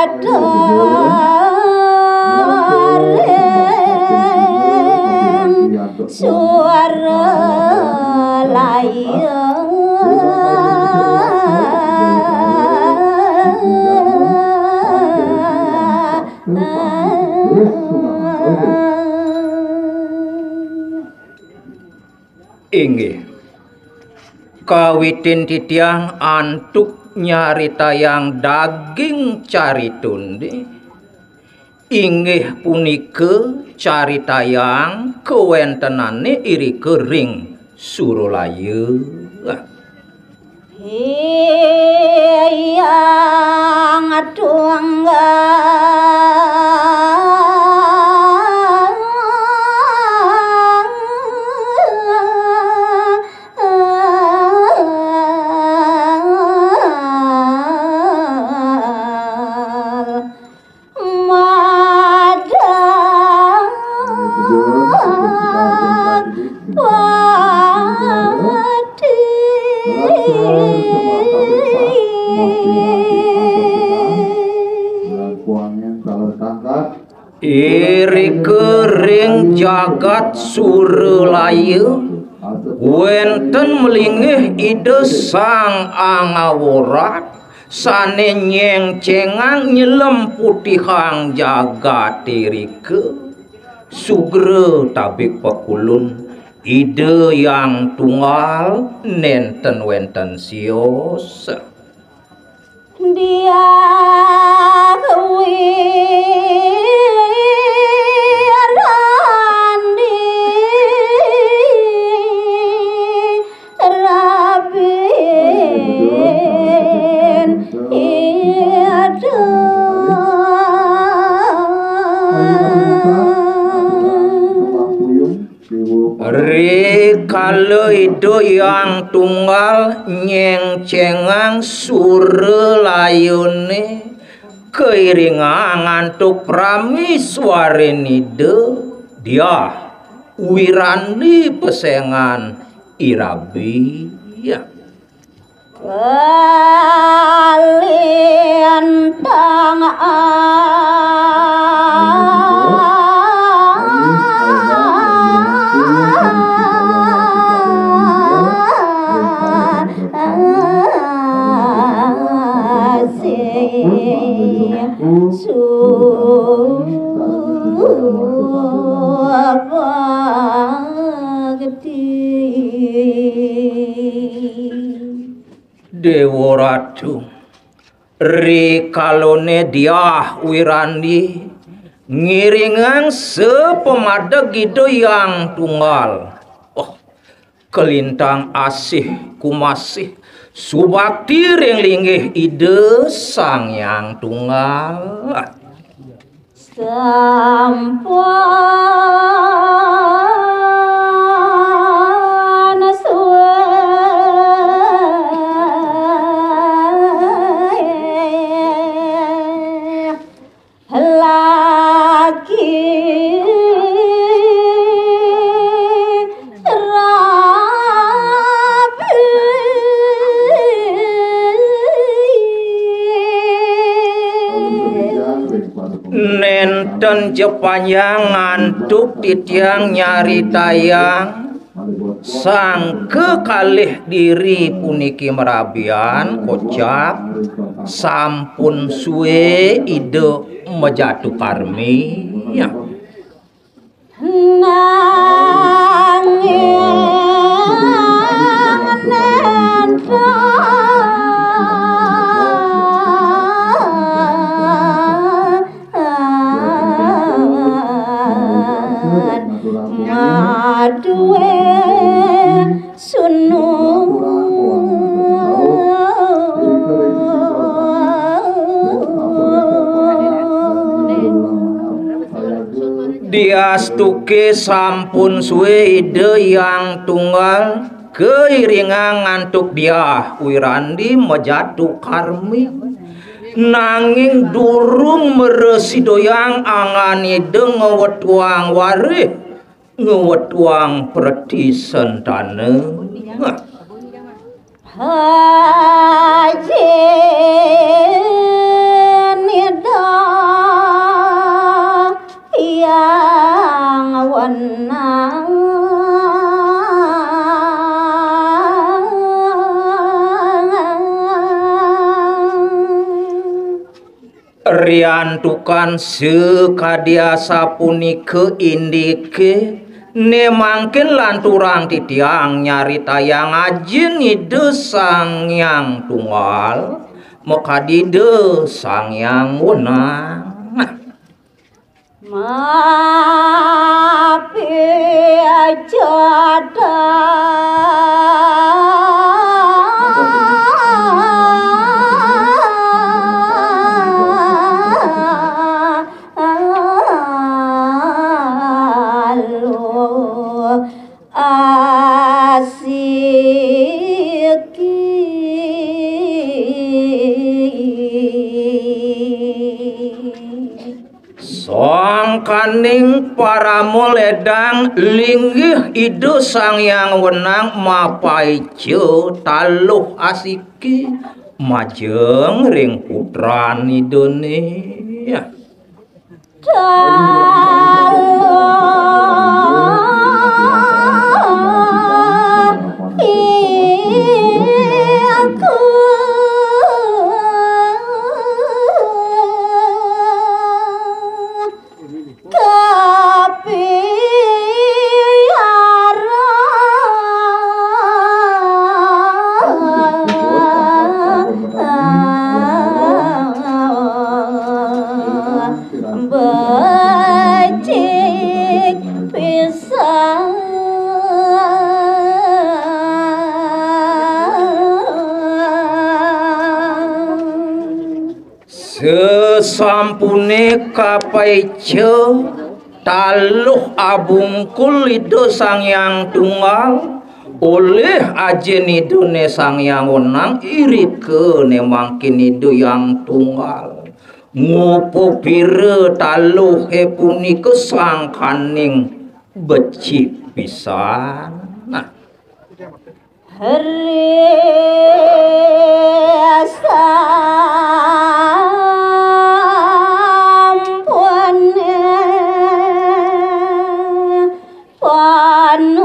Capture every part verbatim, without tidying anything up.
Ring suara layu. Inggih. Kawitin titiang antuk nyaritayang daging caritune, inggih punika caritayang kawentenane irika ring Suralaya. Hyang Tunggal. Madang pati. Irika ring jagat Suralaya, wenten malinggih Ida Sang Angaworat, sane nyengcengang nyelemputihang jagat irika, sugra tabik pakulun, Ida Hyang Tunggal nenten wenten sios. Diah Wirandi. Rabin Ida. Rikala Ida Hyang Tunggal nyengcengang suralayune, kairingang antuk prameswarin Ida, Diah Wirandi pesengan irabi. Kalintang asih. Subakti. Dewa Ratu, rikalane Diah Wirandi ngiringang sapamadeg Ida Hyang Tunggal. Oh, kalintang asih kumasih subakti ring linggih Ida Sang Hyang Tunggal. Sampun suwe lagi rabi. Nenten ja panjang antuk titiang nyaritayang sang kekalih diri puniki marabian kocap sampun suwe Ida majatu karmi. Nanging nenten maduwe sunu. Diastuke sampun suwe Ida Hyang Tunggal kairingang antuk Diah Wirandi majatu karmi. Nanging durung mrasidayang angan Ida ngwetuang warih, ngwetuang pratisentana. Hajin Ida Hyang Wenang. Riantukan sakadi asapunika indike, né mangkin lanturang titiang nyaritayang ajin Ida Sang Hyang Tunggal, makadi Ida Sang Hyang Wenang. Mapi ajada. Aluh asiki. Sangkaning parama ledang linggih Ida Sang Hyang Wenang mapaica taluh asiki majeng ring putran Idané. Becik pisan. Sasampuné kapaica taluh abungkul Ida Sang Hyang Tunggal, olih Ajin Idané Sang Hyang Wenang, irika né mangkin Ida Hyang Tunggal. Ngupapira taluhé punika sangkaning becik pisan. Nah. Ri sampuné panumaya.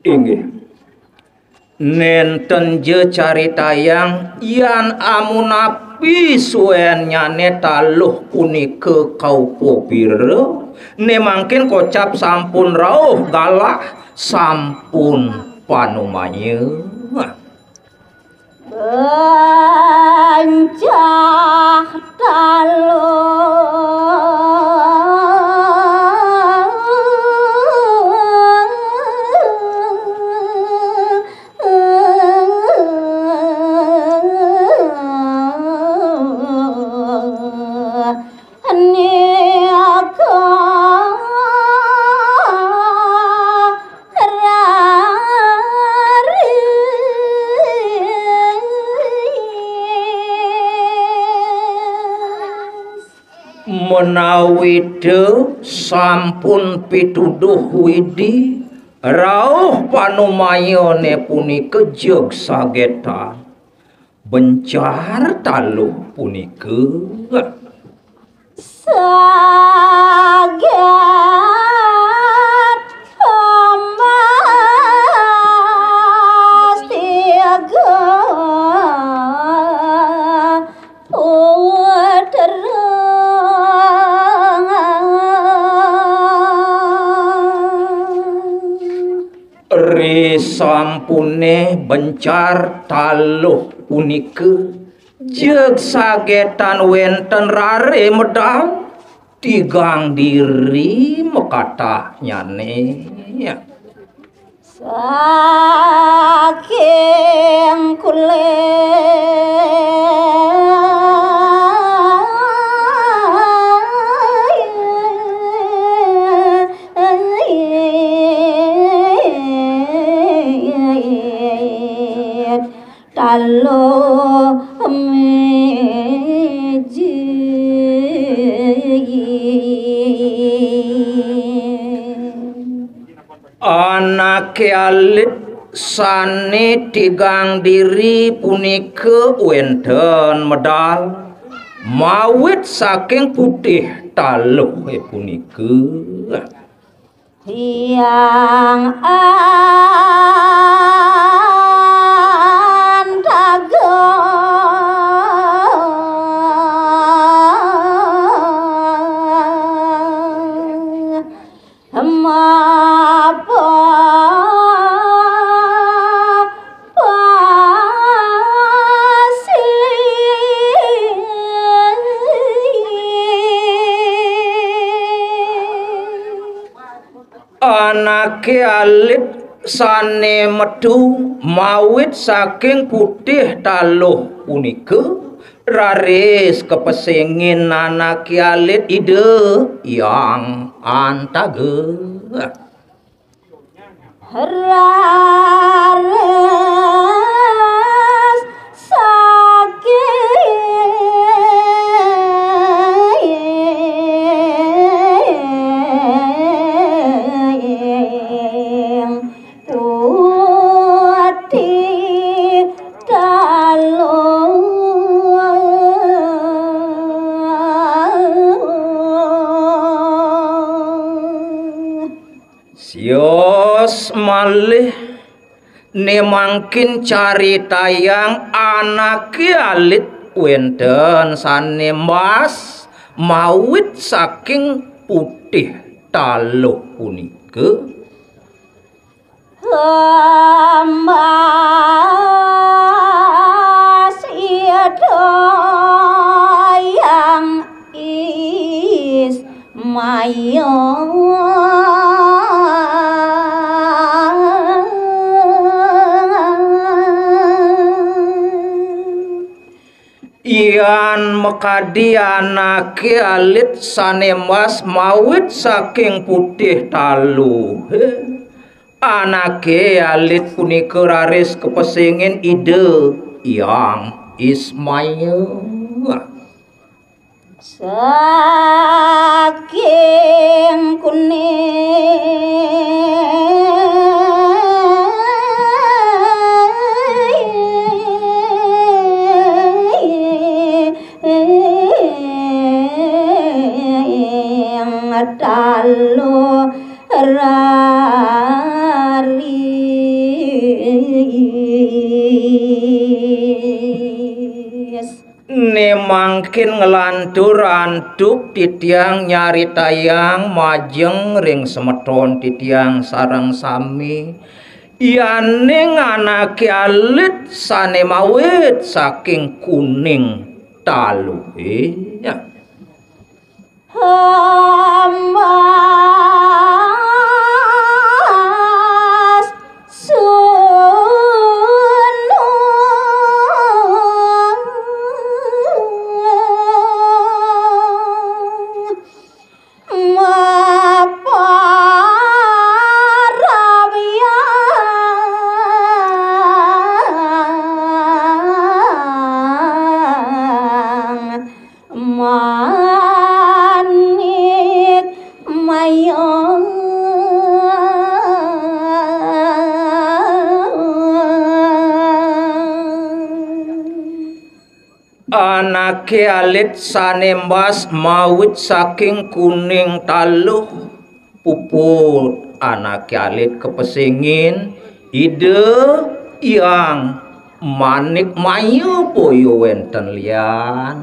Inggih. Nénten ja caritayang yan amunapi suénnyané taluh punika kaupapira, né mangkin kocap sampun rauh galah, sampun panumaya. Bancah taluh. Nika raris. Menawita sampun pituduh Widi, rauh panumayané punika jeg sagétan. Bencar taluh punika. Sagét pambas tiga putra. Risampuné bencar taluh punika, jeg sagétan wénten raré medal, tigang diri makatahnyané. Saking kulit. Taluh miji. Anaké alit sané tigang diri punika wénten medal mawit saking putih taluh punika. Hyang Antaga mapa pasi. Anaké alit sané metu mawit saking putih taluh punika raris kapesingin anaké alit Ida Hyang Antaga. Raris saking putih taluh. Sios malih, né mangkin caritayang anaké alit wénten sané mbas mawit saking putih taluh punika. Mbas Ida Hyang Ismaya. Yan makadi anaké alit sané mbas mawit saking putih taluh, anaké alit punika raris kapesingin Ida Hyang Ismaya. Saking kuning taluh raris. Né mangkin nglantur antuk titiang nyaritayang majeng ring semeton titiang sareng sami, yaning anaké alit sané mawit saking kuning taluhé. Hambas sunu maparabyang manik mayang. Anaké alit sané mbas mawit saking kuning taluh, puput anaké alit kapesingin Ida Hyang Manik Maya, boya wénten lian.